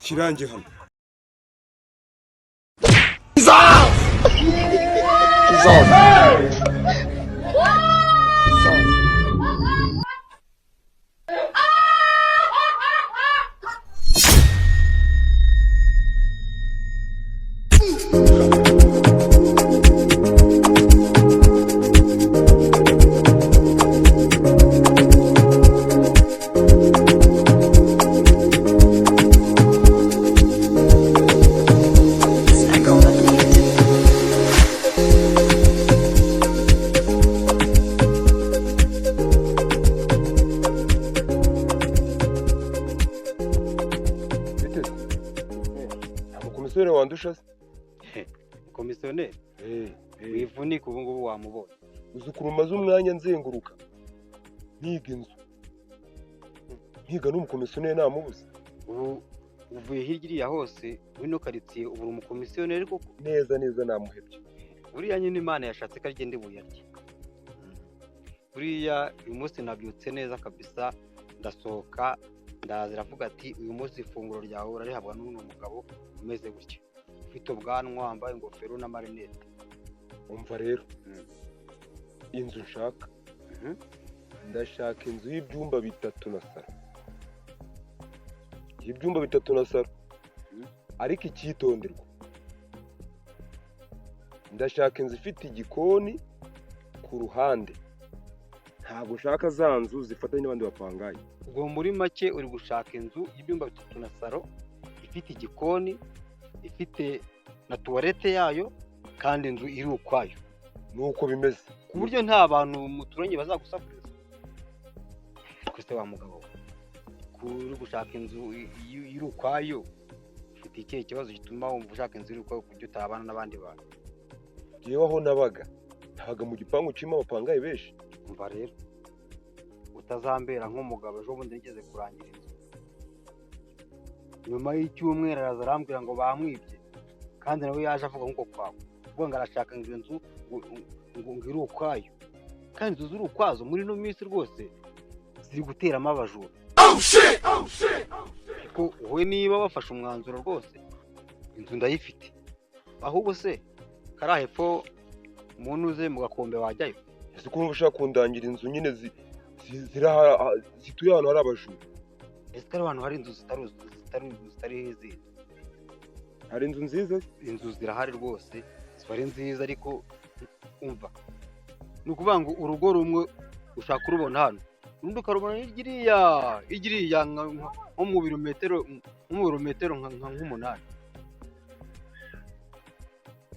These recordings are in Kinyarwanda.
Ikirangi hano. Bite se? Nta mukomisiyoneri wandusha se? Komisiyoneri? Eh, eh. Wivunika, ubu ngubu wamubonye. Uzi ukuntu maze umwanya nzenguruka nkiga inzu, nkiga n'umukomisiyoneri namubuze. Ubu uvuye hirya iriya hose muri ino karitsiye, ubu uri umukomisiyoneri koko? Neza neza, namuhebye. Buriya nyine Imana yashatse ko agenda ibuye arye. Buriya uyu munsi nabyutse neza kabisa, ndasohoka ndaza, iravuga ati: "Uyu munsi ifunguro ryawe urarihabwa n'uno mugabo umeze gutya, ufite ubwanwa, wambaye ingofero n'amarinete." Umva rero, inzu nshaka, ndashaka inzu y'ibyumba bitatu na salo, y'ibyumba bitatu na salo. Ariko icyitonderwa, ndashaka inzu ifite igikoni ku ruhande. Ntabwo nshaka za nzu zifatanye n'abandi bapangaye. Ubwo muri make uri gushaka inzu y'ibyumba bitatu na salo, ifite igikoni, ifite na tuwarete yayo, kandi inzu iri ukwayo? Nuko bimeze. Ku buryo nta bantu muturanye bazagusakuriza? Ariko se wa mugabo we, ko uri gushaka inzu iri ukwayo, ufite ikihe kibazo gituma wumva ushaka inzu iri ukwayo ku buryo utabana n'abandi bantu? Njyewe aho nabaga, nabaga mu gipangu kirimo abapangayi benshi. Umva rero, utazambera nk'umugabo ejo bundi nigeze kurangira inzu, nyuma y'icyumweru araza arambwira ngo bamwibye, kandi nawe yaje avuga nk'uko kwawe, avuga ngo arashaka ngo inzu ngo iri ukwayo, kandi inzu ziri ukwazo muri ino minsi rwose ziri guteramo abajura. Ariko wowe niba wafashe umwanzuro rwose, inzu ndayifite. Ahubwo se kariya hepfo umuntu uze mu Gakombe wajyayo? Ese ko wumva ushaka kundangira inzu nyine zituye ahantu hari abajura? Ese ko ari ahantu hari inzu zitari izindi? Hari inzu nziza se? Inzu zirahari rwose, ziba ari nziza, ariko umva, ni ukuvuga ngo urugo rumwe ushaka kurubona hano, urundi ukarubona hirya iriya, hirya iriya nko mu birometero nk'umunani.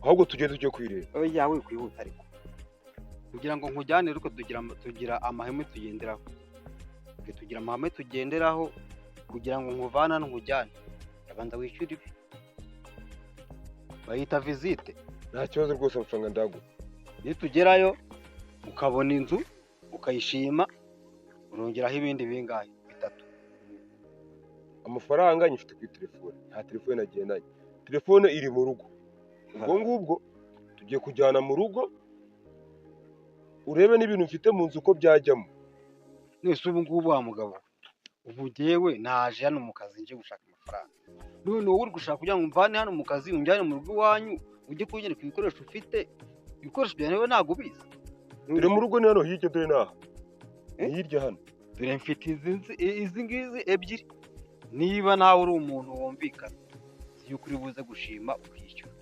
Ahubwo tugende tujye kwireba. Oya, wikwihuta, ariko kugira ngo nkujyane, ariko tugira amahame tugenderaho. Twe tugira amahame tugenderaho. Kugira ngo nkuvane hano nkujyane, urabanza wishyure ibi bayita visite. Nta kibazo rwose, amafaranga ndaguha. Nitugerayo ukabona inzu ukayishima, urongeraho ibindi bingahe? Bitatu. Amafaranga nyifite kuri telefone, nta telefone nagendanye, telefone iri mu rugo. Ubwo ngubwo tugiye kujyana mu rugo urebe n'ibintu mfite mu nzu uko byajyamo. Nese ubu ngubu wa mugabo, ubu jyewe naje hano mu kazi nje gushaka amafaranga, none wowe uri gushaka kugira ngo umvane hano mu kazi unjyane mu rugo iwanyu ujye kunyereka ibikoresho ufite. Ibikoresho byawe nawe ntabwo ubizi. Dore mu rugo ni hano hirya, dore n'aha. Eh? Ni hirya hano. Dore mfite izi ngizi ebyiri. Niba nawe uri umuntu wumvikana, si yuko uri buze gushima ukishyura.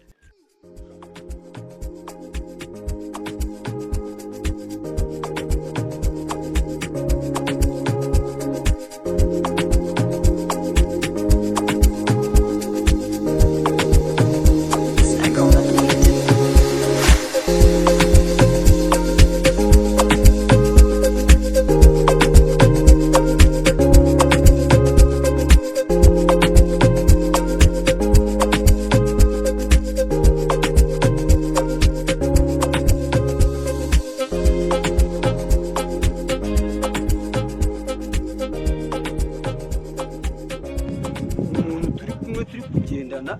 Umuntu turi kumwe, turi kugendana,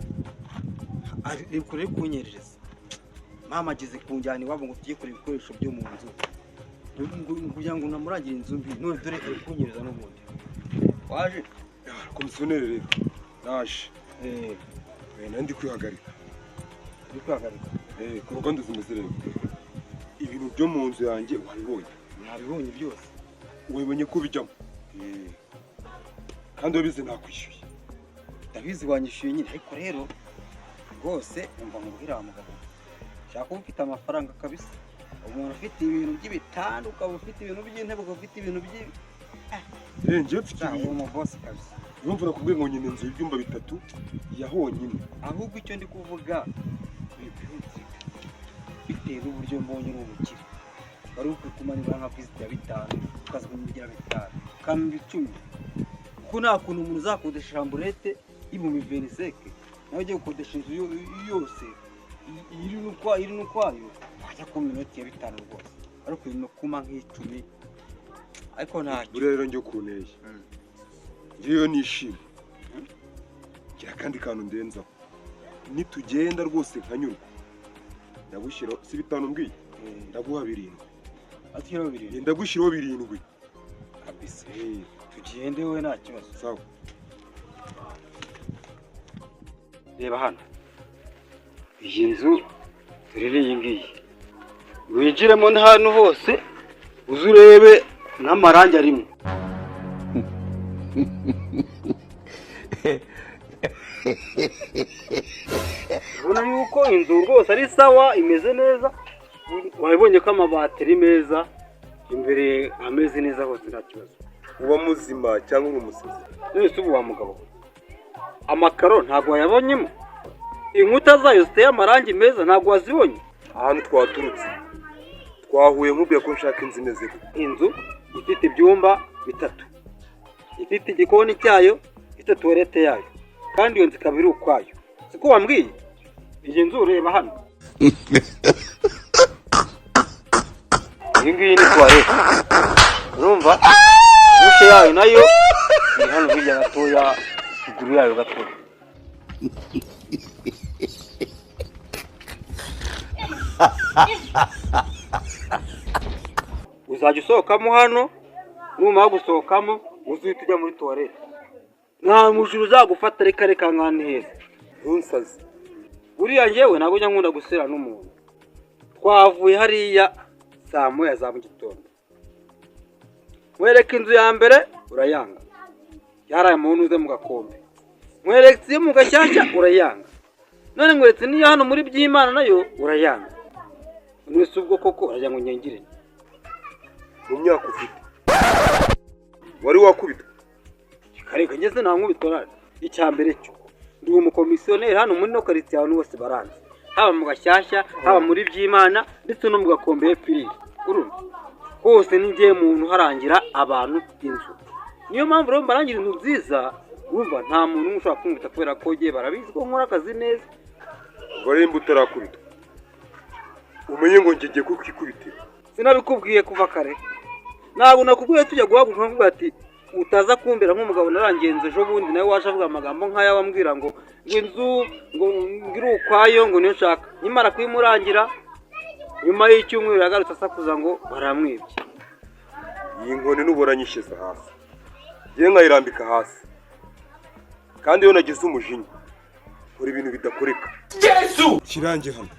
ari kure kunyerereza. Mama ageze kunjyana iwabo ngo tujye kureba ibikoresho byo mu nzu, kugira ngo namurangire inzu mbi, none dore ari kunyereza n'ubundi waje. Komisiyoneri, rero naje. Nari ndi kwihagarika. Uri kwihagarika? Ku ruganda zimeze rero. Ibintu byo mu nzu yanjye wabibonye? Nabibonye byose. Wabibonye ko bijyamo? Kandi wabizi nakwishyuye. Ndabizi wanyishyuye nyine, ariko rero rwose umva nkubwire wa mugabo, ushaka kuba ufite amafaranga kabisa. Umuntu ufite ibintu by'ibitanda, ukaba ufite ibintu by'intebe, ukaba ufite ibintu by'ibi. Njyewe mfite Uwo ibintu. Mubosi kabisa. Urumva nakubwiye ngo nyine inzu y'ibyumba bitatu ya honyine. Ahubwo icyo ndi kuvuga bikwihutirwa, bitewe n'uburyo mbonye uri umukire, wari ukwiye kumanura nka visite ya 5, ukaza kugira 5, ukampa 10, kuko nta kuntu umuntu uzakodesha chambrette y'ibihumbi 25, nawe ugiye gukodesha inzu yose iri n'ukwayo, wajya kumpa inoti ya 5 rwose. Wari ukwiye no kumpa nk'10, ariko ntacyo. Buriya rero njye kunteye, ngewe nishimye, ngira akandi kantu ndenzaho. Nitugenda rwose nkanyurwa, ndagushyiraho, si 5 mbwiye, ndaguha 7. Ashyiraho 7? Ndagushyiraho 7. Kabisa, tugende wowe, nta kibazo. Sawa. Reba hano, iyi nzu dore ni iyi ngiyi. Winjiremo hano hose uze urebe n'amarangi arimo. Ubona yuko inzu rwose ari sawa, imeze neza. Wabibonye ko amabati ari meza, imbere hameze neza hose, nta kibazo. Uba muzima cyangwa uri umusazi? None se ubu wa mugabo we, amakaro ntabwo wayabonyemo? Inkuta zayo ziteye amarangi meza, ntabwo wazibonye? Ahantu twaturutse twahuye nkubwiye ko nshaka inzu imeze gute? Inzu ifite ibyumba bitatu, ifite igikoni cyayo, ifite toilette yayo, kandi iyo nzu ikaba iri ukwayo, siko wambwiye? Iyi nzu ureba hano, iyi ngiyi ni toilette, urumva douche yayo nayo iri hano hirya gatoya, ruguru yayo gatoya. Uzajya usohokamo hano, numara gusohokamo uzahita ujya muri toilette, nta mujura uzagufata. Reka reka, nk'ahantu heza. Ntunsaze. Buriya njyewe ntabwo njya nkunda gusera n'umuntu. Twavuye hariya saa 1 za mu gitondo, nkwereka inzu ya mbere urayanga, yaraye muntu uze mu Gakombe. Nkweretse iyo mu Gashyashya urayanga, none nkweretse n'iyo hano muri Byimana nayo urayanga. None se ubwo koko uragira ngo ngengire? Mu myaka ufite wari wakubitwa? Kareka, ngeze nta nkubitwa nabi. Icya mbere cyo ndi umukomisiyoneri hano muri no karitsiye, abantu bose baranzi, haba mu Gashyashya, haba muri Byimana, ndetse no mu Gakombe hepfiriya, urumva hose ni njye muntu uharangira abantu inzu. Niyo mpamvu rero mbarangira inzu nziza, urumva nta muntu n'umwe ushobora kunkubita, kubera ko ngiye barabizi ko nkora akazi neza. Ubwo rero nimba utarakubitwa, umenye ngo njye ngiye kukwikubitira. Sinabikubwiye kuva kare? Ntabwo nakubwiye tujya guhaguruka nkuvuga ati utaza kumbera nk'umugabo narangiye inzu ejo bundi, nawe waje avuga amagambo nk'aya, wambwira ngo inzu ngo iri ukwayo, ngo niyo nshaka. Nkimara kuyimurangira, nyuma y'icyumweru yagarutse asakuza ngo baramwibye. Iyi nkoni nubora nyishyize hasi, ngewe nkayirambika hasi, kandi iyo nagize umujinya nkora ibintu bidakoreka. Kirange hano.